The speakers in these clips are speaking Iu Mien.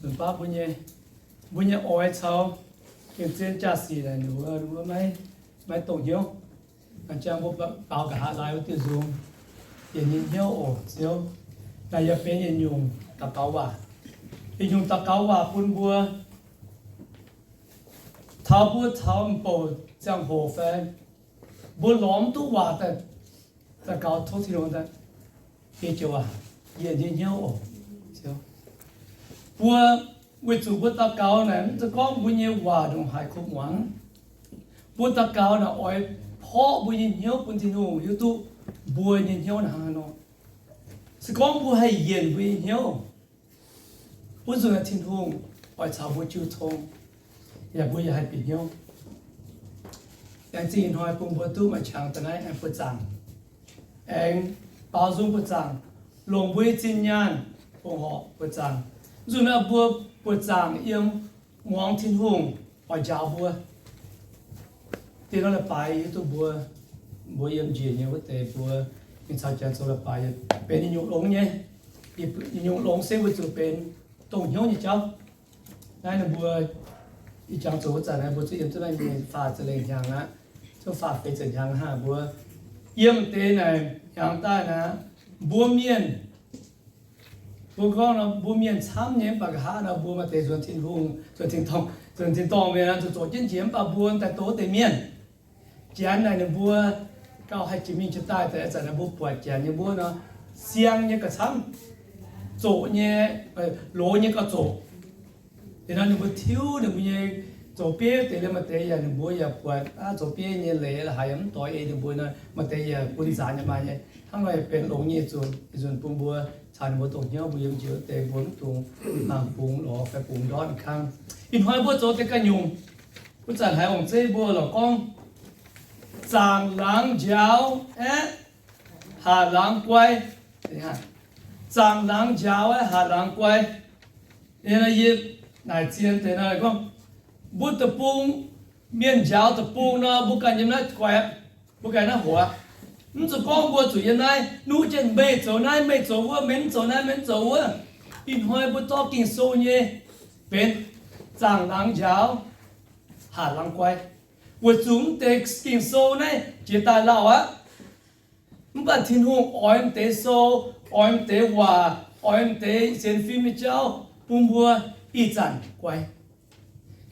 Nzunc baav mbuo nyei, mbuo nyei oix caux gengh zien jaa-sic naaic, ninh mbuo, ninh mbuo maiv, maiv dongh hnyouv. Jang mbuo baaux nqa'haav laaix wuov diuh nzung, yietc nyei hnyouv oc Ziouv. Naaiv yaac benx yietc nyungc daux gaux waac, yietc nyungc daux gaux waac bun mbuo. Taux mbuo taux m'bouc ziangh hoc fai mbuo lorz mv duqv waac daaih daux gaux tov Tin-Hungh daaih, ei jiouc waac, yietc nyei hnyouv oc Ziouv. Mbuo weic zuqc mbuo daux gaux naaic mv zeiz gorngv mbuo nyei waac ndongc haaix kungx muangx. Mbuo daux gaux naaic oix porv mbuo nyei hnyouv bun Tin-Hungh hiuv duqv mbuo nyei hnyouv naaiv hnangv haaix nor. Se gorngv mbuo haih yienc mbuo nyei hnyouv, wuov nzunc naaiv Tin-Hungh oix caux mbuo jiu tong, yaac mbuo yaac haih bieqc hnyouv. Laengz zingh ih hnoi bun mbuo duqv maaih qangx daaih naaiv aengx buoz-zaangc, aengx baaux nzung buoz-zaangc, longc mbuo nyei zinh nyaanh bungx horc buoz-zaangc. Nzunc naaiv mbuo buoz-zaangc yiem muangx Tin-Hungh oix njaaux mbuo. Diex nor leiz-baaix hiuv duqv mbuo, mbuo yiem njiec nyei wuov deix mbuo mingh caux Janx zoux leiz-baaix yaac benx yietc nyungc longx nyei. Yietc nyungc longx se weic zuqc benx dongh hnyouv nyei jauv. Naaiv ninh mbuo ih jangx zoux wuov zanc naaiv mbuo zuqc yiem duqv naaiv nyei faah ziepc lengh hnyangx aqv, zuqc faah feix ziepc hnyangx hnangv. Mbuo yiem deix naaic hnyangx daaih naaic, mbuo mienh, mbuo gorngv nor mbuo mienh camv nyei, mv baac nqa'haav nor mbuo maaih deix nzuonx Tin-Hungh, nzuonx tin-dorngh, nzuonx tin-dorngh mienh zuqc zoqc jienv njiec, mv baac mbuo daaih doz deix mienh. Janx naaic ninh mbuo gauh haih jiex mingh jiex daaih, daaih ih zanc naaiv mbuo buatc Janx nyei mbuo nor, siang nyei gauh camv, zoqc nyei, loz nyei gauh zoqc. Liuz nor ninh mbuo tiuv ninh mbuo nyei zoux bieiv deix liemh maaih deix yaac ninh mbuo yaac buatc aqv zoux bieiv nyei leiz haaix yaac mv doix ei ninh mbuo nor, maaih deix yaac bun nzaanx yaac maaih nyei. Hnangv nor yaac benx longx nyei zuqc, ih nzunc bun mbuo caux ninh mbuo dongh hnyouv, mbuo yiem njiec wuov deix mbuo mv dungx mangc bungx lorz fai bungx ndortv kangv. Ih hnoi mbuo zoux deix ganh nyungc, wuov zanc haiz ong-zeiv mbuo lorqc gorngv, zaangc laangz njaaux aeqv, haaz laangz guai. Zaangc laangz njaaux aeqv, haaz laangz guai. Yie naaic zien deix nor gorngv, mbuo deic-bung, mienh njaaux deic-bung nor, mbuo ganh yiem naaiv guai, mbuo ganh naaiv hoc aqv. Mv zuqc gorngv mbuo zuqc yiem naaiv nuqv jienv meih zoux naaiv, meih zoux wuov, meih mv zoux naaiv, meih mv zoux wuov. Ih hnoi mbuo dorh Ging-Sou nyei benx zaangc laangz njaaux, haaz laangz guai. Weic zuqc mv deix Ging-Sou naaiv jiex daaih lauh aqv. Mv baac Tin-Hungh oix m'deix sou, oix m'deix waac, oix m'deix sienx fim nyei jauv bun mbuo ih zanc guai.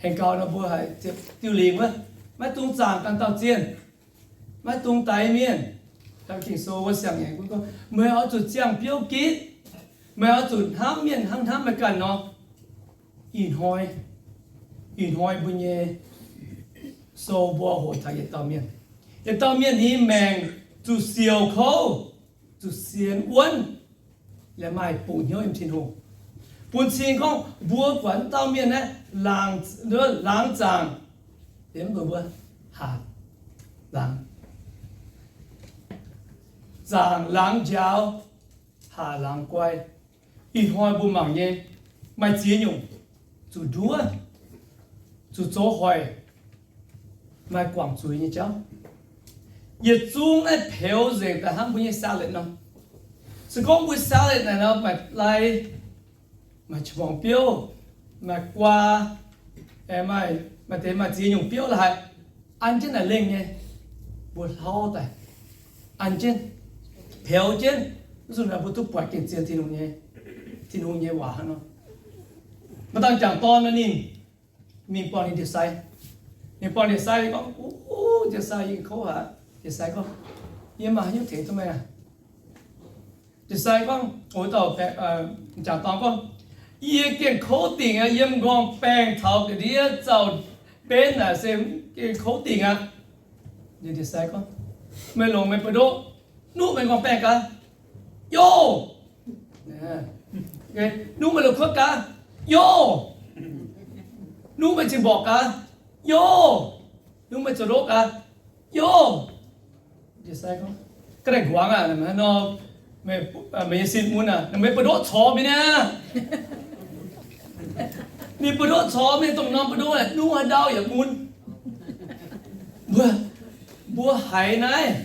Hengx gau nor mbuo haiz diuh lingc wuov, maiv dungx zaangc ganh dauh zienh, maiv dungx daix mienh. Ging-Sou wuov siang-ngaengc gorngv, meih oix zuqc ziangh biouv gitv, meih oix zuqc hnamv mienh hnangv hnamv meih ganh nor. Ih hnoi, ih hnoi mbuo nyei sou mbuo hoqc taux yietc dauh mienh. Yietc dauh mienh nyei maengc zuqc siouc kouv, zuqc sienx wuonv, yaac maaih bungx hnyouv yiem Tin-Hungh. Bun cing gorngv mbuo buatc wuov dauh mienh naaiv laangz zaangc, mbuo haaz laangz, zaangc laangz njaaux, haaz laangz guai. Ih hnoi mbuo mangc nyei, maaih ziex nyungc zuqc nduov, zuqc zoux hoic, maaih guangc zuiz nyei jauv. Yietc zungv naaiv peux nzengc daaih hnangv mbuo nyei salad nor. Se gorngv mbuo salad naaic nor maaih lai, maaih qi-muangx biouv, maaih guaa, maaih, maaih deix maaih ziex nyungc biouv la'haic, an jienv naaic lengh nyei, mbuo hlauv daaih, an jienv, peux jienv, mv zuqc naaic mbuo duqv buatc gengh zien Tin-Hungh nyei, Tin-Hungh nyei waac hnangv nor. Maaih dangh jangc dorn nor ninh mingh buangh ninh ndie-sai. Ninh buangh ndie-sai gorngv, Uv, ndie-sai, yie kouv haic. Ndie-sai gorngv, Yie mv maaih haaix nyungc tengx duqv meih aqv. Ndie-sai gorngv, o, dauh jangc dorn gorngv, Yie gengh kouv dingc aqv. Yiem m'nqorngv baengh taux ga'ndiev zaux-benv naaic se gengh kouv dingc aqv. Ndie-sai gorngv, Meih longc meih buoz-ndoqv nuqv meih m'nqorngv baengh gaax? Yoh! Nuqv meih la'kuotv gaax? Yoh! Nuqv meih cing-mborqc gaax? Yoh! Nuqv meih zoux ndoqv gaax? Yoh! Ga'naaiv nquangx aqv, meih nyei sin mun aqv, meih buoz-ndoqv corc mingh niaa. Ninh buoz-ndoqv corc mingh, dongh norm buoz-ndoqv nuqv haaix ndau yaac mun. Mbuo, mbuo haiz naaiv,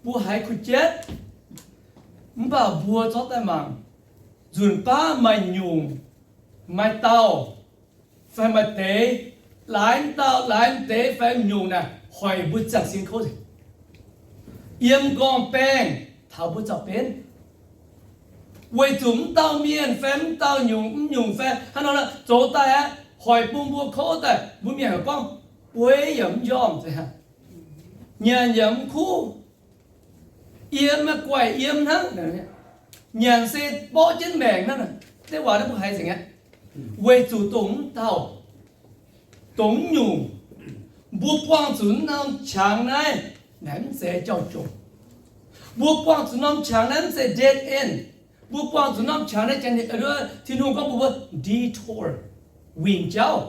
mbuo haiz kuh jatv, mv baac mbuo zorqv daaih mangc, nzunc baav maaih nyungc maaih dauh fai maaih deix, laaix dauh laaix deix fai nyungc naaic hoic mbuo ziangh sin kouv nzengc. Yiem nqorngv-baengh taux mbuo zaux-benv. Weic zuqc mv dauh mienh fai mv dauh nyungc, mv nyungc fai hnangv nor zoux daaih aqv, hoic bun mbuo kouv daaih, mbuo mienh gorngv bueix yaac mv njormh, nyanc yaac mv kuv, yiem guaih yiem hnangv, nyanc se mborqv jienv maengc hnangv. Deix waac naaiv mbuo haiz nzengc aqv. Weic zuqc dongh mv dauh, dongh mv nyungc, mbuo buangh zuqc norm qangx naaiv, naaic mv zeiz jauv-jongc. Mbuo buangh zuqc norm qangx naaiv mv zeiz dead end. Mbuo buangh zuqc norm qangx naaiv, Tin-Hungh gorngv mbuo detour, wingc jauv.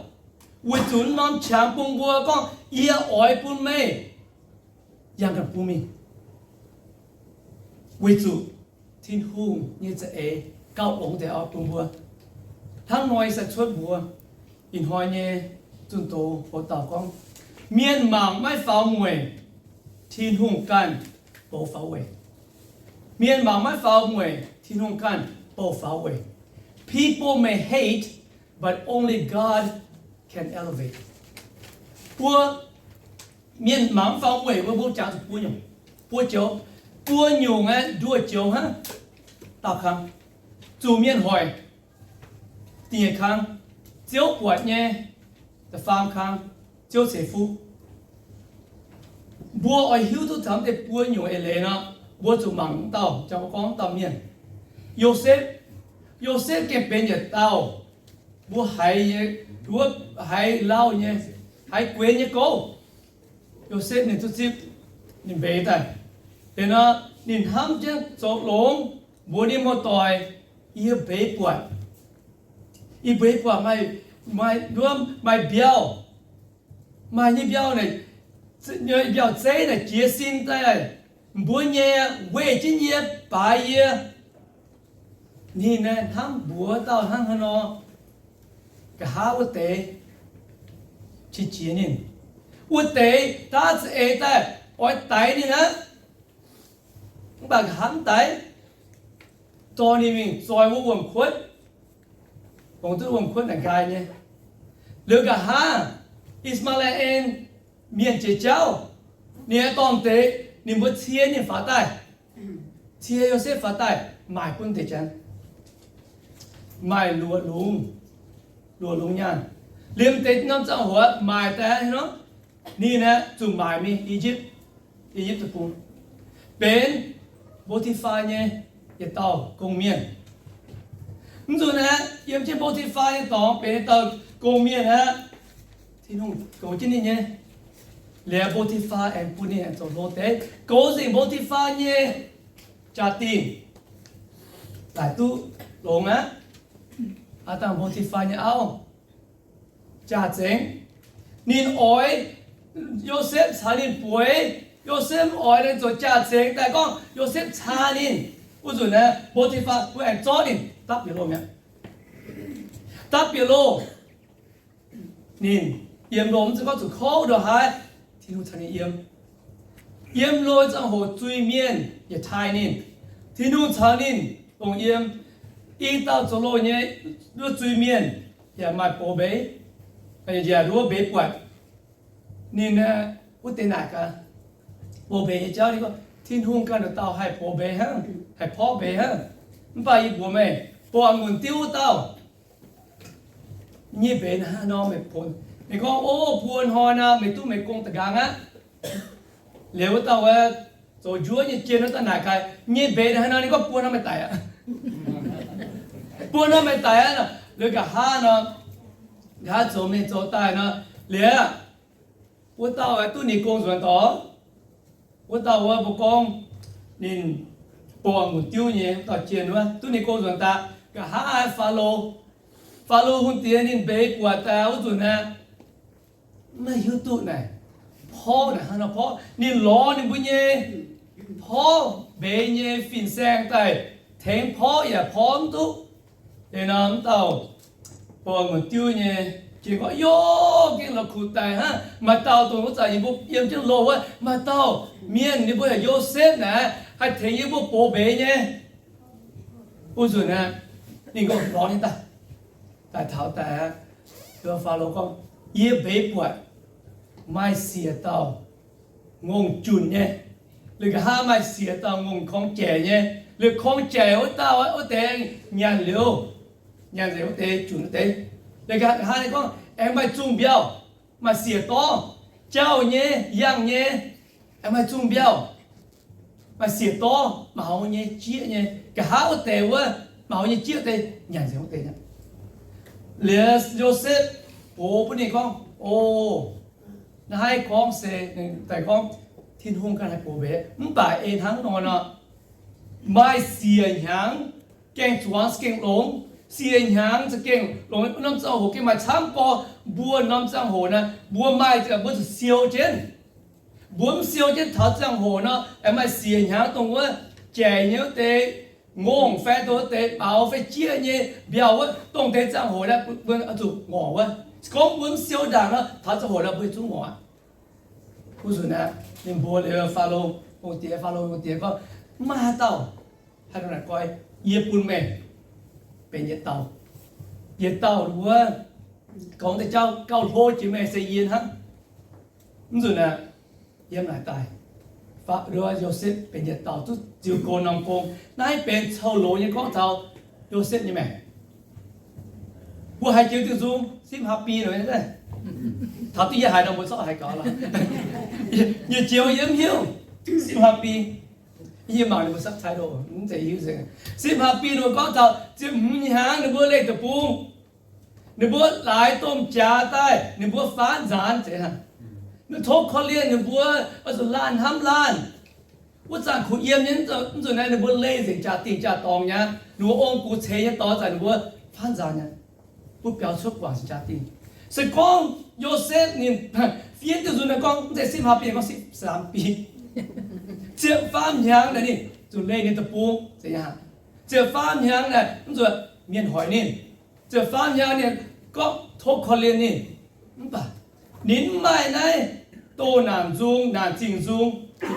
Weic zuqc norm qangx bun mbuo gorngv, yie oix bun meih yangh ganh bun mingh. Weic zuqc Tin-Hungh nyei za'eix gauh longx deix oix bun mbuo. Hnangv nor yie sai cuotv mbuox ih hnoi nyei zunh doz hoc dauh gorngv, mienh mangc maiv faaux mueic, Tin-Hungh ganh bouc faaux weic. Mienh mangc maiv faaux mueic, Tin-Hungh ganh bouc faaux weic. People may hate, but only God can elevate. Mbuo mienh mangc maiv faaux mueic, mbuo mbuo jangx zuqc buo nyungc, buo joux, buo nyungc aeqv, nduoh joux hnangv. Daauh kang, zuqc mienh hoic, da'nyeic kang, Ziouv buatc nyei, da'faam kang, Ziouv ceix fuqv. Mbuo oix hiuv duqv taux deix buo nyungc eix leiz nor, mbuo zuqc mangc mv dauh, jangx mbuo gorngv mv dauh mienh. Yosepv, Yosepv gengh benx yietc dauh mbuo haiz nyei, mbuo haiz lauh nyei, haiz gueix nyei gouv. Yosepv ninh duqv zipv, ninh mbeix daaih. Liuz nor, ninh hnamv jienv zoux longx, mbuox ninh muoz-doic, yie mbeix buatc, yie mbeix buatc maaih, maaih nduov, maaih mbiauh, maaih nyei mbiauh naaic, mbiauh zeiv naaic jiez sin daaih, mbuo nyei, weih jienv yie, baaix yie. Ninh naaiv hnamv mbuox dauh hnangv haaix nor, nqa'haav wuov deix qiex jiez ninh. Wuov deix daav za'eix daaih oix daix ninh aqv. Mv baac nqa'haav mv daix, dorh ninh mingh zoi wuov wuom-kuotv, longc duqv wuom-kuotv naaic nqaai nyei. Liuz nqa'haav, Is^maa^laa^en mienh jiex jauv, ninh aengx dorh deix ninh mbuo cie ninh faaux daaih, cie Yosepv faaux daaih maaic bun deix janx, maaih luoqc lungz, luoqc lungz nyaanh. Liemh deix norm ziangh hoc maaic daaih aqv nor, ninh aeqv, zuqc maaic mingh I^yipv, I^yipv Deic-Bung, benx Mbo^ti^faa nyei yietc dauh gong-mienh. Mv nzunc aeqv, yiem jienv Mbo^ti^faa nyei dorngx benx yietc dauh gong-mienh aqv. Tin-Hungh goux jienv ninh nyei. Liuz Mbo^ti^faa aengx bun ninh aengx zoux hlo deix, goux nzengc Mbo^ti^faa nyei jaa-dingh, laaic duqv longx aqv. Aav dangh Mbo^ti^faa nyei auv jaax-zengx. Ninh oix Yosepv caux ninh bueix. Yosepv mv oix, ninh zoux jaax-zengx daaih gorngv Yosepv caa ninh. Wuov nzunc aeqv, Mbo^ti^faa mbuo aengx zorqv ninh dapv bieqc loh mi'aqv. Dapv bieqc loh, ninh yiem loh mv zeiz gorngv zuqc kouv ndongc haaix, Tin-Hungh caux ninh yiem. Yiem loh ziangh hoc zuiz-mienh yietc taaih ninh, Tin-Hungh caux ninh dongh yiem. I dauh zoux loh nyei, nduov zuiz-mienh yaac maaih box mbeix, yaac nduov mbeix buatc. Ninh aeqv, wuov deix naaic gaax, box mbeix nyei jauv, ninh gorngv, Tin-Hungh ganh nduqc dauh haih box mbeix hnangv, haih porv mbeix hnangv. Mv baac yie mbuox meih, box a'ngunc diuv wuov dauh, nyei mbeix naaiv nor meih ponx. Ninh gorngv, O, buo hnoi nor meih duqv meih gong da'nqaang aqv. Liuz wuov dauh wuov zoux njuov nyei jien wuov dauh naaic gaax, nyei mbeix naaiv nor, ninh gorngv, Buo hnoi meih daic aqv. Buo hnoi meih daic aqv. Liuz nqa'haav nor, nqa'haav zoux mingh zoux daaih nor, liuz wuov dauh duqv ninh gong nzuonx dorngx. Wuov dauh wuov mbuo gorngv ninh box a'ngunc diuv nyei wuov dauh jien wuov, duqv ninh gong nzuonx daaih, nqa'haav Faalo, Faalo hungh diex ninh mbeix buatc daaih wuov nzunc aeqv, maiv hiuv duqv naaic porv naaic hnangv nor porv. Ninh lorz ninh mbuo nyei porv mbeix nyei fin-saeng daaih tengx porv yaac porv mv duqv. Liuz nor wuov dauh box a'ngunc diuv nyei jien gorngv, Yo, gengh la'kuqc daic hnangv. Maaih dauh dongh wuov zanc yie mbuo yiem jienv loh wuov, maaih dauh mienh ninh mbuo heuc Yosepv naaic, haih tengx yie mbuo box mbeix nyei. Wuov nzunc aeqv, ninh gorngv, Lorz ninh daaih. Taux daaih aqv, Faalo gorngv, yie mbeix buatc maaih siec dauh ngongh junc nyei, liuz nqa'haav maaih siec dauh ngongh korng jaic nyei, liuz korng jaic wuov dauh wuov deix nyanc liuz, nyanc nzengc wuov deix junc wuov deix. Liuz nqa'haav ninh gorngv, aengx maaih zungh mbiauh, maaih siec dorv, jauh nyei, yangh nyei, aengx maaih zungh mbiauh, maaih siec dorv, maaih hauv nyei jieqv nyei. Nqa'haav wuov deix wuov, maaih hauv nyei jieqv deix nyanc nzengc wuov deix aqv. Liuz Yosepv gox bun ninh gorngv, o, naaiv gorngv se, daaih gorngv, Tin-Hungh ganh haih gox mbenc. Mv baac ei hnangv nor nor, maaih siec hnyangx gaengh zuangx za'gengh longx. Siec hnyangx za'gengh longx. Norm ziangh hoc gengh maaih camv gorx. Mbuo norm ziangh hoc naaiv mbuo maaih, mbuo zuqc siou jienv. Mbuo mv siou jienv taux ziangh hoc nor, aengx maaih siec hnyangx dongh wuov jaic nyei wuov deix ngongh fai dongh wuov deix baaux fai jieqv nyei mbiauh wuov, dongh deix ziangh hoc naaiv mbuo oix zuqc ngorc wuov. Se gorngv mbuo mv siou ndaangc nor, taux ziangh hoc naaiv mbuo zungv ngorc aqv. Wuov nzunc aeqv, ninh mbuo liuz Faalo, ong-diex, Faalo ong-diex gorngv, mv maaih haaix dauh haih ndongc naaic goiv. Yie bun meih benx yietc dauh. Yietc dauh wuov, gorngv deix jauv gauh hlo jiex meih se yie hnangv. Mv nzunc aeqv, yiem naaic daaih, Yosepv benx yietc dauh duqv ziux gox norm gong. Naaiv benx coux loz nyei gorngv taux Yosepv nyei maengc. Mbuo haiz jiex diuh nzung sipv hlaax bi nor, taux duqv yie haiz nor mbuo zorqv haiz gaux lorqc. Nyic jiex yie mv hiuv, sipv hlaax bi. Yie mangc ninh mbuo subtitle mv zeiz hiuv nzengc. Sipv hlaax bi ninh mbuo gorngv taux ziepc hmz hnyangx ninh mbuo leih deic-bung. Ninh mbuo laaix domh jaax daaih, ninh mbuo faanv nzaanx zeiz hnangv. Ninh tov korv-lienh ninh mbuo oix zuqc laanh hnamv laanh. Wuov zanc kuh yiem nyei, mv nzunc naaiv ninh mbuo leih nzengc jaa-dingh jaa-dorngx nyei. Ninh mbuo ong-gux ceix nyei dorngx zanc ninh mbuo faanv nzaanx nyei. Mbuo biaux cuotv guangc cing jaa-dingh. Se gorngv Yosepv ninh fiev diuh nzunc naaiv gorngv mv zeiz sipv hlaax bi, gorngv sipv hlaax bi. Ziepc faam hnyangx naaic ninh zuqc leih ninh deic-bung. Ziepc faam hnyangx naaic mv zuqc mienh hoic ninh. Ziepc faam hnyangx ninh gorngv tov korv-lienh ninh. Mv baac ninh mv maaih naaiv doh naanc nzung, naanc zingh nzung,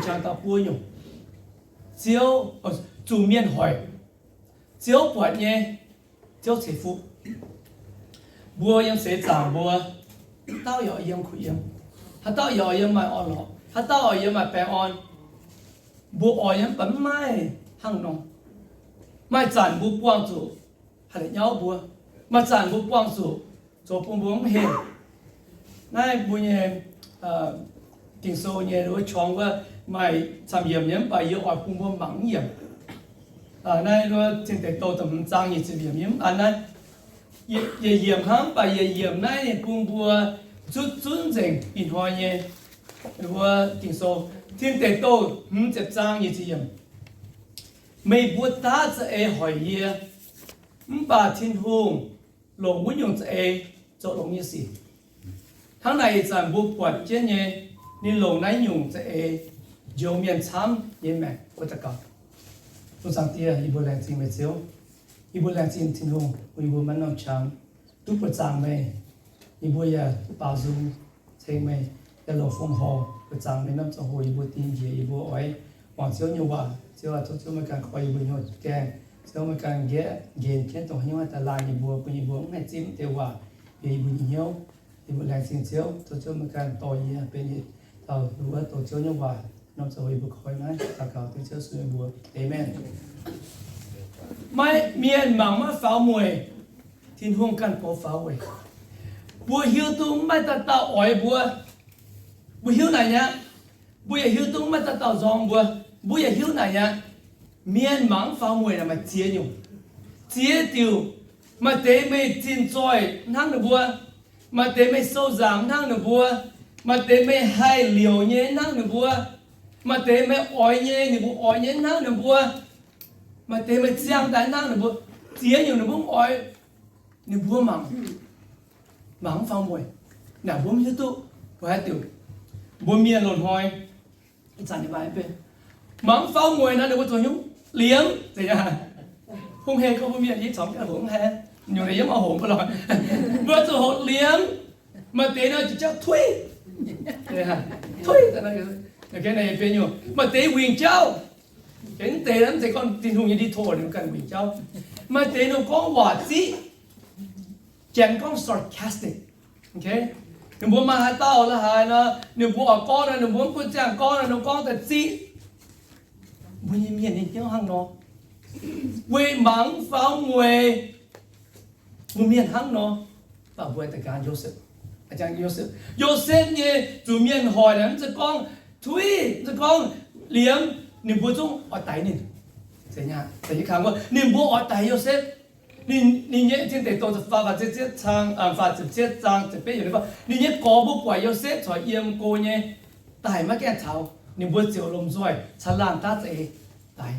jangx dauh buo nyungc. Ziouv, zuqc mienh hoic. Ziouv buatc nyei, Ziouv ceix fuqv. Mbuo yiem seix zaangc mbuo, haaix dauh yaac yiem kuh yiem, haaix dauh yaac yiem maaih orn-lorqc, haaix dauh yaac yiem maaih baengh orn. Mbuo oix yiem mv baac mv maaih hnangv nor. Maaih zanc mbuo buangh zuqc haih la'nyauv mbuo. Maaih zanc mbuo buangh zuqc zoux bun mbuo mv heng. Naaiv mbuo nyei Ging-Sou nyei wuov qorngx wuov maaih camv yiemc nyei, mv baac yie oix bun mbuo mangc mv yiemc. Naaiv wuov Cing Deic Douh da'hmz zaang nyic ziepc yiemc nyei mv an naaiv. Yietc yiemc hnangv, mv baac yietc yiemc naaiv ninh bun mbuo zutv zunv nzengc ih hnoi nyei wuov Ging-Sou. Cing Deic Douh hmz ziepc zaang nyic ziepc yiemc. Meih mbuo daav za'eix hoic yie, mv baac Tin-Hungh longc wuov nyungc za'eix zoux longx nyei sic. Hnangv naaic ih zanc mbuo buatc jienv nyei, ninh longc naaiv nyungc za'eix njoux mienh camv nyei maengc. Mbuo daux gaux. Ong Zaangc Diex, yie mbuo laengz zingh meih Ziouv. Yie mbuo laengz zingh Tin-Hungh bun yie mbuo maiv norm qangx duqv buoqc zaangc meih. Yie mbuo yaac baaux nzung ceng meih, yaac longc fongc horc buoqc zaangc meih norm ziangh hoc yie mbuo dingh njiec, yie mbuo oix muangx Ziouv nyei waac. Ziouv aac, tov Ziouv meih ganh koi yie mbuo hnyouv gaengh. Ziouv meih ganh nqaeqv nqenc jienv dongh haaix nyungc haih daaih laanh yie mbuo, bun yie mbuo mv haih zipv deix waac bieqc yie mbuo nyei hnyouv. Yie mbuo laengz zingh Ziouv, tov Ziouv meih ganh dorh yie benx yietc dauh wuov doqc Ziouv nyei waac norm ziangh hoc yie mbuo koi naaiv daux gaux dengv Ziouv Yesu nyei mbuox. Aamen. Maiv, mienh mangc maiv faaux mueic, Tin-Hungh ganh goux faaux weic. Mbuo hiuv duqv maiv dauh dauh oix mbuo. Mbuo hiuv naaic aqv. Mbuo yaac hiuv duqv maiv dauh dauh nzorng mbuo. Mbuo yaac hiuv naaic aqv. Mienh mangc maiv faaux mueic naaic maaih ziex nyungc. Ziex diuc, maaih deix meih zinh zoih hnangv ninh mbuo, maaih deix meih sou nzaangc hnangv ninh mbuo, maaih deix meih haih liouc nyei hnangv ninh mbuo, maaih deix meih oix nyei, ninh mbuo oix nyei hnangv ninh mbuo, maaih deix meih ziangh daaih hnangv ninh mbuo. Ziex nyungc ninh mbuo mv oix, ninh mbuo mangc, mangc mv faaux mueic. Naaic mbuo mv hiuv duqv mbuo haaix diuc. Mbuo mienh loz-hnoi mangc mv faaux mueic nor ninh mbuo zoux hnyouv liemz. Hungh hec gorngv mbuo mienh i corc mv haih, nyungc naaic yiem oix hoqc mbuo lorqc. Mbuo zuqc hoqc liemz. Maaih deix nor jiex jauv tuiv, tuiv, maaih deix wingc jauv. Mv deix mv zeiz gorngv Tin-Hungh nyei ndie-tov ninh ganh wingc jauv. Maaih deix nor gorngv waac ziqv. Janx gorngv sarcastic. Ninh mbuo maaih haaix dauh la'haaix nor, ninh mbuo oix gorngv nor, ninh mbuo mv gunv ziangh gorngv nor, ninh mbuo gorngv daaih ziqv mbuo nyei mienh nyei hnyouv hnangv nor, weic mangc faaux mueic mbuo mienh hnangv nor. Mv baac mbuo da'gaanv Yosepv, Yosepv, Yosepv nyei zuqc mienh hoic naaic, mv zeiz gorngv tuiv, mv zeiz gorngv liemh, ninh mbuo zungv oix daix ninh. Ninh mbuo oix daix Yosepv. Ninh, ninh nyei Tin Deic Douh faah ziepc cietv zaang, faah ziepc cietv zaang ziepc betv yiemc, ninh nyei gorx mbuo buatc Yosepv corc yiem go nyei, daaih maiv gaengh taux, ninh mbuo ziouc lomh nzoih caangh laangh daav za'eix daix.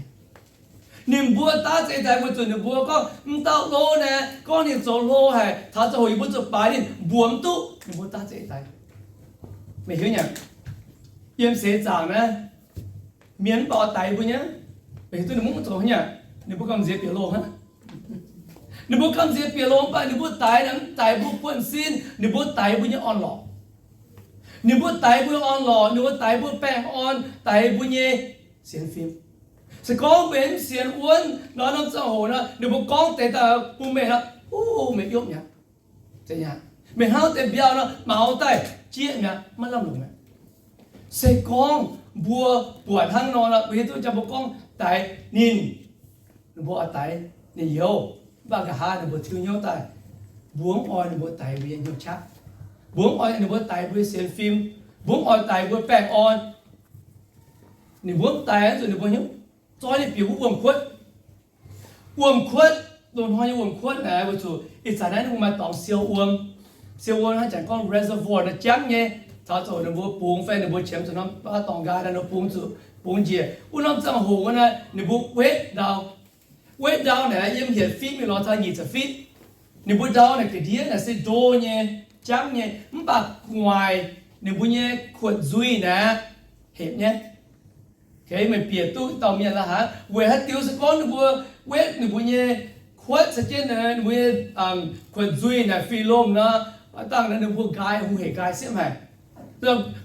Ninh mbuo daav za'eix daix weic zuqc ninh mbuo gorngv, mv dauh lo naaic, gorngv ninh zoux hlo haic, taux ziangh hoc yie mbuo zuqc baaix ninh, mbuox mv duqv. Ninh mbuo daav za'eix daix. Meih hiuv nyei, yiem seix zaangc naaiv, mienh mv baac oix daix mbuo nyei. Meih hiuv duqv ninh mbuo mv zoux nyei, ninh mbuo gamh nziex bieqc loh hnangv. Ninh mbuo gamh nziex bieqc loh mv baac ninh mbuo daix naaic, mv daix mbuo buonv-sin, ninh mbuo daix mbuo nyei orn-lorqc. Ninh mbuo daix mbuo nyei orn-lorqc, ninh mbuo daix mbuo baengh orn, daix mbuo nyei sienx fim. Se gorngv mbuo mv sienx wuonv nor, norm ziangh hoc nor, ninh mbuo gorngv deix daaih bun meih nor, uh, meih yopv mi'aqv. Meih hnangv deix mbiauh nor, maux daaih jieqv mi'aqv, maiv lamh longc mi'aqv. Se gorngv mbuo buatc hnangv nor, mbuo hiuv duqv jangx mbuo gorngv daix ninh, ninh mbuo oix daix ninh youz, mv baac nqa'haav ninh mbuo tiuv hnyouv daaih, mbuo mv oix ninh mbuo daix mbuo nyei hnyouv qaqv. Mbuo mv oix ninh mbuo daix mbuo nyei sienx fim. Mbuo mv oix daix mbuo baengh orn. Ninh mbuo mv daix zuqc ninh mbuo hnyouv zoi ninh bieqc wuov wuom-kuotv. Wuom-kuotv, loz-hnoi nyei wuom-kuotv naaic, weic zuqc ih zanc naaiv ninh mbuo maaih dorngx siou wuom. Siou wuom hnangv janx gorngv reservoir naaiv jangv nyei, taux zoux ninh mbuo bungx fai ninh mbuo qiemx zuqc norm baav dorngx nqaai naaiv, ninh mbuo bungx zuqc, bungx njiec. Wuov norm ziangh hoc wuov naaiv ninh mbuo wetv ndau. Wetv ndau naaic yiem hietc fitv mingh lorz taux nyic ziepc fitv. Ninh mbuo ndau naaic ga'ndiev naaic se ndo nyei, jangv nyei, mv baac gu'nguaaic ninh mbuo nyei kuotv nzuih naaic hepc nyei. Meih bieqc duqv dauh mienh la'haaix, weic haaix diuc se gorngv ninh mbuo wetv ninh mbuo nyei kuotv caux jienv ninh mbuo nyei kuotv nzuih naaic fih lomh nor, dangh naaic ninh mbuo nqaai hungh hec nqaai siepv haic.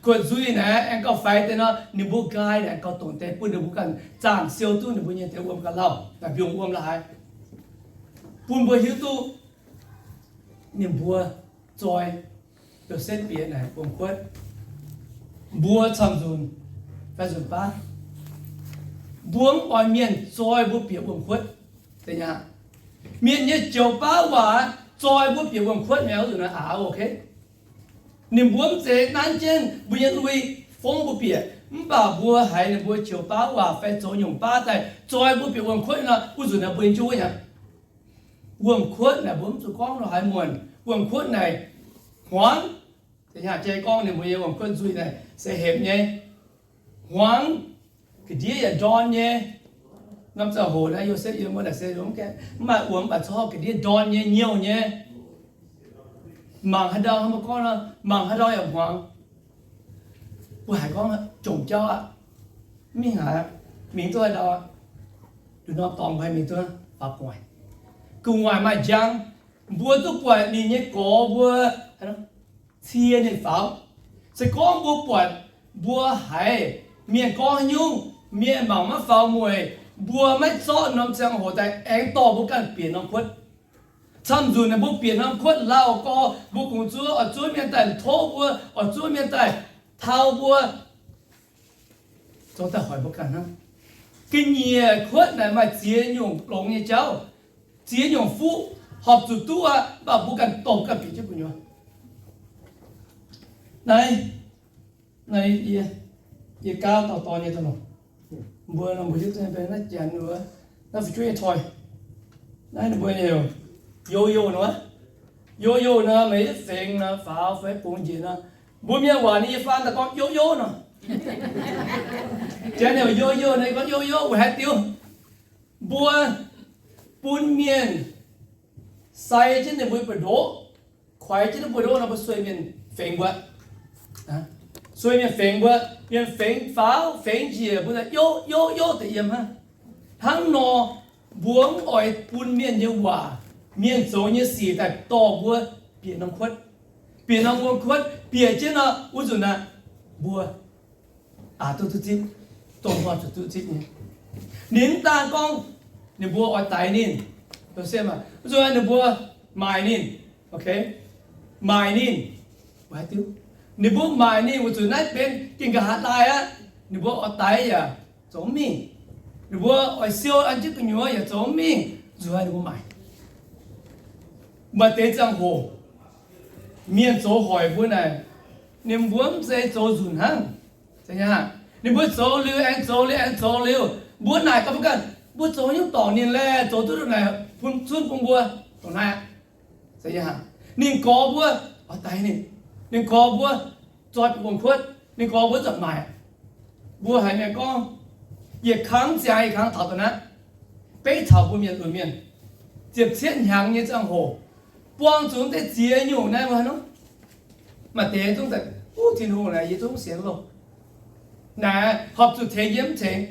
Kuotv nzuih naaic aengx gauh faix deix nor, ninh mbuo nqaai naaic aengx gauh dongc deix bun ninh mbuo ganh zaangh siou duqv ninh mbuo nyei deix wuom ganh lauh, naaic mbiungc wuom la'haaix, bun mbuo hiuv duqv ninh mbuo zoi Yosepv bieqc naaic wuom-kuotv. Mbuo camv nzunc fai nzunc baav, mbuo mv oix mienh zoi mbuo bieqc wuom-kuotv. Mienh nyei joux baav waac zoi mbuo bieqc wuom-kuotv mi'aqv, wuov nzunc naaic aav ok. Ninh mbuo mv zeiz nanv jienv mbuo nyei lui fongv mbuo bieqc, mv baac mbuo haiz ninh mbuo joux baav waac fai zoux nyungc baav daaih zoi mbuo bieqc wuom-kuotv nor, wuov nzunc naaic mbuo nyei njuov nyei. Wuom-kuotv naaic mbuo mv zuqc gorngv nor haaix muonc. Wuom-kuotv naaic hmuangx. Jai gorngv ninh mbuo nyei wuom-kuotv nzuih naaic se hepc nyei, hmuangx, ga'ndiev yaac ndorn nyei. Norm ziangh hoc naaiv Yosepv yiem wuov naaic se mv maaih wuom, mv baac corc ga'ndiev ndorn nyei, nyouh nyei. Mangc haaix ndau, mbuo gorngv nor, mangc haaix ndau yaac hmuangx. Mbuo haiz gorngv jomc jauv aqv. Mv mingh haaix, mingh duqv haaix ndau, nduqc norm dorngx mbuo haih mingh duqv faaux gu'nguaaic. Gu'nguaaic maaih njang, mbuo duqv buatc ninh nyei gorx mbuo cie ninh faaux. Se gorngv mbuo buatc mbuo haiz mienh gorngv haaix nyungc, mienh mangc maiv faaux mueic, mbuo maiv zorqv norm ziangh hoc daaih aengx dorh mbuo ganh bieqc norm kuotv. Camv nzunc naaic mbuo bieqc norm kuotv lauh gorx, mbuo kungx zuov, oix zuov mienh daaih tov mbuo, oix zuov mienh daaih tau mbuo, zoux daaih hoic mbuo ganh hnangv. Ga'nyiec kuotv naaic maaih ziex nyungc longx nyei jauv, ziex nyungc fuqv, horpc zuqc duqv aqv, mv baac mbuo ganh dorh ganh bieqc jienv gu'nyuoz. Naaiv, naaiv yie, yie gaauv dauh dorn nyei daaih longc. Mbuo nor mbuo hiuv duqv naaiv Janx wuov, naaiv fu'jueiv toi. Naaiv ninh mbuo heuc yo-yo nor. Yo-yo nor, meih fengx nor, faaux fai bungx njiec nor, mbuo mienh waac ninh nyei faan daaih gorngv yo-yo nor. Janx heuc yo-yo nor, gorngv yo-yo weic haaix diuc? Mbuo bun mienh sai jienv ninh mbuo buoz-ndoqv, kuaix jienv ninh buoz-ndoqv nor, mbuo sueih mienh fengx mbuo. Sueih mienh fengx mbuo, mienh fengx faaux fengx njiec, mbuo daaih yo-yo-yo deix yiem hnangv. Hnangv nor, mbuo mv oix bun mienh nyei waac, mienh zoux nyei sic daaih dorh mbuo bieqc norm kuotv. Bieqc norm wuom-kuotv, bieqc jienv nor, wuov nzunc naaic, mbuo aav duqv duqv zipv, dongh mbuo zuqc duqv zipv nyei. Ninh mv daan gorngv ninh mbuo oix daix ninh, wuov nzunc ninh mbuo maaic ninh, maaic ninh. Ninh mbuo maaic ninh weic zuqc naaiv benx gengh nqa'haav laai aqv. Ninh mbuo oix daix yaac zoux mv mingh. Ninh mbuo oix siou an jienv gu'nyuoz yaac zoux mv mingh, nzuonx ninh mbuo maaic. Maaih deix ziangh hoc mienh zoux hoic mbuo naaic, ninh mbuo mv zeiz zoux nzunc hnangv. Ninh mbuo zoux liuz aengx zoux liuz aengx zoux liuz, mbuo naaic gaax mbuo ganh, mbuo zoux nyungc dorngc ninh laeh, zoux duqv naaic bun zunv bun mbuo dongh naaiv. Ninh gorx mbuo, oix daix ninh, ninh gorx mbuo zoih bieqc wuom-kuotv, ninh gorx mbuo zanc maaic. Mbuo haiz mienh gorngv, yietc kangv ziangx yietc kangv taux da'naaiv, beiv taux mbuo mienh lunx mienh, ziepc cietv hnyangx nyei ziangh hoc, buangh zuqc deix ziex nyungc naaiv mbuo haaix nor. Maaih deix zungv daaih, Uv, Tin-Hungh naaic yie zungv sienx loh. Naaic horpc zuqc tengx yie mv tengx.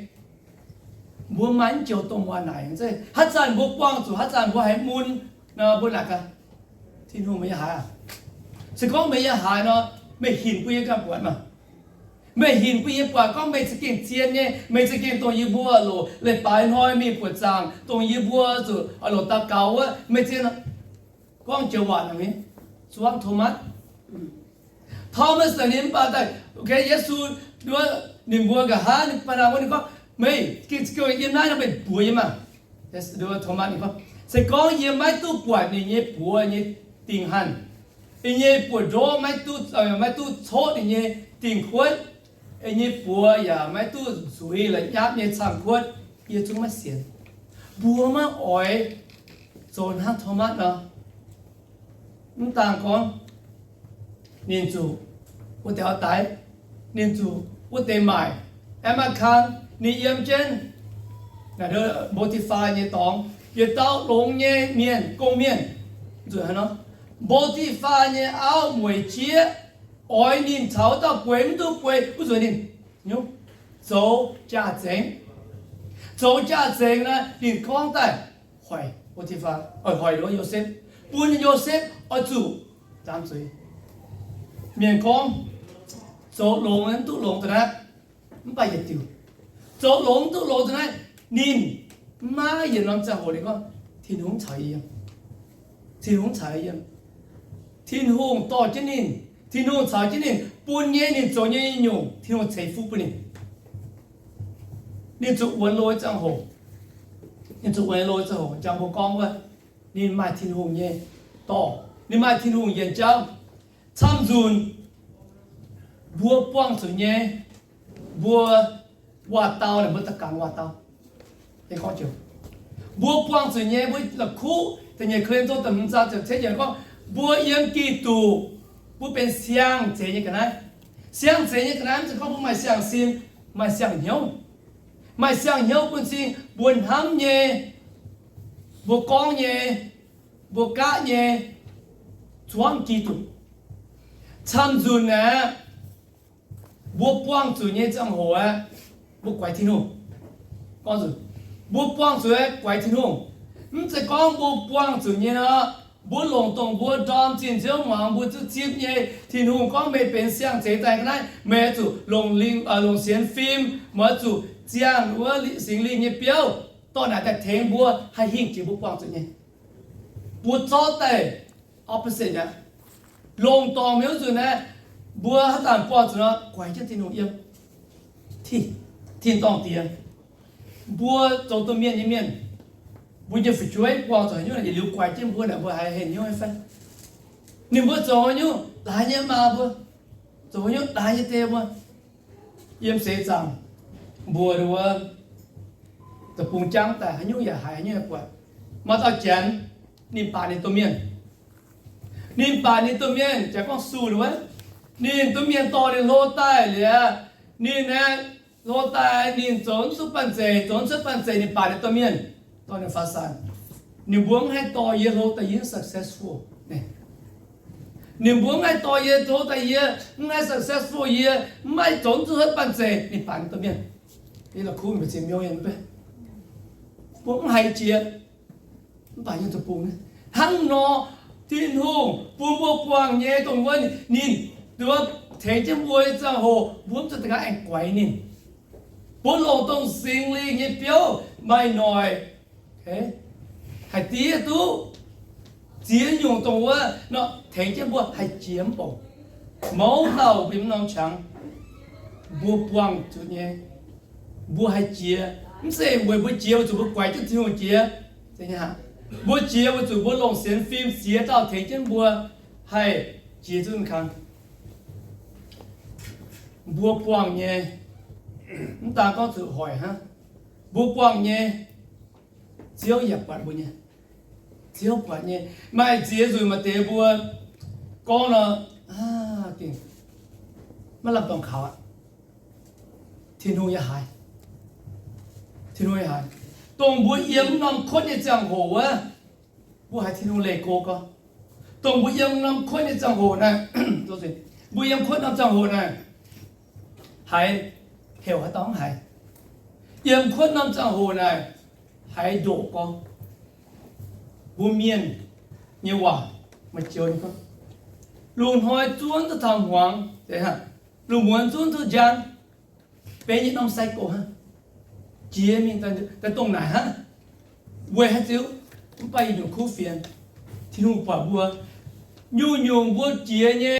Mbuo maaih mv joux domh waac naaic, haaix zanc mbuo buangh zuqc, haaix zanc mbuo haiz mun nor, mbuo naaic gaax, Tin-Hungh, meih yiem haaix aqv? Se gorngv meih yiem haaix nor, meih hinc bun yie ganh buatc maah. Meih hinc bun yie buatc gorngv meih za'gengh zien nyei, meih za'gengh dongh yie mbuo loc leiz-baaix hnoi mingh buoqc zaangc, dongh yie mbuo zuqc oix longc daux gaux wuov, meih zien. Gorngv joux waac naaic, zuangv Thomas. Thomas naaic ninh mv baac daaih, Yesu, ninh mbuo nqa'haav ninh baac naaic wuov ninh gorngv, meih gengh ziouc yiem naaiv nor, meih buoz yie maah. Thomas ninh gorngv, se gorngv yie maiv duqv buatc ninh nyei buoz nyei dingh hanh, ninh nyei buoz-ndoqv maiv duqv, maiv duqv coqv ninh nyei dingh kuotv, ninh nyei buoz yaac maiv duqv nzuiz la'nyapv nyei camv-kuotv, yie zungv maiv sienx. Mbuo maiv oix zoux hnangv Thomas nor. Mv dangh gorngv ninh zuqc wuov deix oix daix, ninh zuqc wuov deix maaic, aengx maaih kang ninh yiem jienv Mbotifaa nyei dorngx, yietc dauh longx nyei mienh, gong-mienh. Zuqc haaix nor? Mbotifaa nyei auv mueic jieqv oix ninh caux wuov dauh bueix mv duqv bueix, wuov nzunc ninh zoux jaax-zengx. Zoux jaax-zengx naaic, ninh gorngv daaih hoic Mbotifaa, hoic Yosepv, bun Yosepv oix zuqc zaamz zuiz. Mienh gorngv zoux longx mv duqv longx da'naaiv, mv baac yietc diuc, zoux longx mv duqv longx da'naaiv, ninh maiv yietc norm ziangh hoc ninh gorngv, Tin-Hungh caux yie yiem. Tin-Hungh caux yie yiem. Tin-Hungh dorh jienv ninh. Tin-Hungh caux jienv ninh, bun nyei ninh zoux nyei nyungc, Tin-Hungh ceix fuqv bun ninh. Ninh zuqc wuonx loz ziangh hoc, ninh zuqc wuonx loz ziangh hoc, jangx mbuo gorngv wuov, ninh maaih Tin-Hungh nyei dorh, ninh maaih Tin-Hungh yienc jauv. Camv-nzunc mbuo buangh zuqc nyei, mbuo waac-dau, mbuo da'gangx waac-dau. Mbuo buangh zuqc nyei, mbuo la'kuqv da'nyeic Ko^lin^to da'hmz zaang ziepc cietv yiemc gorngv, mbuo yiem Giduc, mbuo benx siang-zeix nyei ga'naaiv. Siang-zeix nyei ga'naaiv mv zeiz gorngv mbuo maaih siang-sin, maaih siang-hnyouv. Maaih siang-hnyouv bun cing mbuo hnamv nyei, mbuo gorngv nyei, mbuo gaqv nyei, zuangv Giduc. Camv-nzunc aeqv, mbuo buangh zuqc nyei ziangh hoc aeqv, mbuo guaix Tin-Hungh. Gorngv zuqc mbuo buangh zuqc aeqv, guaix Tin-Hungh. Mv zeiz gorngv mbuo buangh zuqc nyei nor, mbuo longc dongh mbuo ndorm zinh nziouv muangx mbuo zuqc zipv nyei, Tin-Hungh gorngv meih benx siang-zeix daaih ga'naaiv, meih oix zuqc longc lingh, longc sienx fim, meih oix zuqc ziangh wuov Singx Lingh nyei biouv, dorh naaic daaih tengx mbuo haih hingh jiex mbuo buangh zuqc nyei. Mbuo zorqv daaih opposite aqv. Longc dorngc mienh wuov nzunc aeqv, mbuo haaix zanc buangh zuqc nor, guaix jienv Tin-Hungh yiem. Tin-dorngh Diex, mbuo zoux domh mienh nyei mienh, mbuo nyei fu'jueiv buangh zuqc haaix nyungc yietc liuz guaix jienv mbuo naaic, mbuo haiz henh hnyouv nyei fai? Ninh mbuo zoux haaix nyungc laaix nyei maa mbuo, zoux haaix nyungc laaix nyei die mbuo. Yiem seix zaangc mbuo wuov deic-bung jangv daaih haaix nyungc yaac haiz, haaix nyungc yaac buatc. Maaih dauh janx, ninh baac ninh domh mienh, ninh baac ninh domh mienh, janx gorngv Suh wuov, ninh domh mienh dorh ninh hlo daaih liuz, ninh aeqv, hlo daaih ninh zoux mv duqv banh zeic, zoux mv cuotv banh zeic, ninh baac ninh domh mienh dorh ninh faaux sanc. Ninh mbuo mv haih dorh yie hlo daaih yie mv successful. Ninh mbuo mv haih dorh yie hlo daaih yie mv haih successful, yie mv haih zoux mv duqv cuotv banh zeic, ninh baac ninh domh mienh. Yie la'kuqv mbu'ziex miuh yiem, mbuo mv haiz jiex. Mv baac yiem deic-bung hnangv nor, Tin-Hungh bun mbuo buangh nyei dongh wuov ninh, ninh tengx jienv mbuo nyei ziangh hoc, mbuo mv zuqc da'ganh aengx guaix ninh. Mbuo longc dongh Singx Lingh nyei biouv maaih noic, haih diev duqv, Ziex nyungc dongh wuov nor tengx jienv mbuo haih jiex mv bouc. Mouz dauh mbuo mv norm qangx, mbuo buangh zuqc nyei, mbuo haih jiex. Mv zeiz weic mbuo jiex weic zuqc mbuo guaix jienv Tin-Hungh jiex. Mbuo jiex weic zuqc mbuo longc sienx fim ziex dauh tengx jienv mbuo haih jiex zuqc kang. Mbuo buangh nyei, mv daan gorngv zuqc hoic hnangv, mbuo buangh nyei, Ziouv yaac buatc mbuo nyei. Ziouv buatc nyei. Maaih ziex nzunc maaih deix mbuo gorngv nor, gengh maiv lamh dorngx kaux aqv. Tin-Hungh yaac haiz, Tin-Hungh yaac haiz. Dongh mbuo yiem norm kuotv nyei ziangh hoc wuov, mbuo haiz Tin-Hungh leih go gorngv. Dongh mbuo yiem norm kuotv nyei ziangh hoc naaiv, mbuo yiem kuotv norm ziangh hoc naaiv, haiz heuc haaix dauh haiz. Yiem kuotv norm ziangh hoc naaic, haiz ndoqc gorngv, mbuo mienh nyei waac maaih joux nyei gorngv, lungh hnoi zuonv duqv taux hmuangx, lungh muonz zuonv duqv njang, benx yietc norm cycle hnangv. Jiex mingh daaih dongh naaic hnangv. Weic haaix diuc? Mv baac yietc nyungc kuv fienx, Tin-Hungh buatc mbuo, nyungc-nyungc mbuo jiex nyei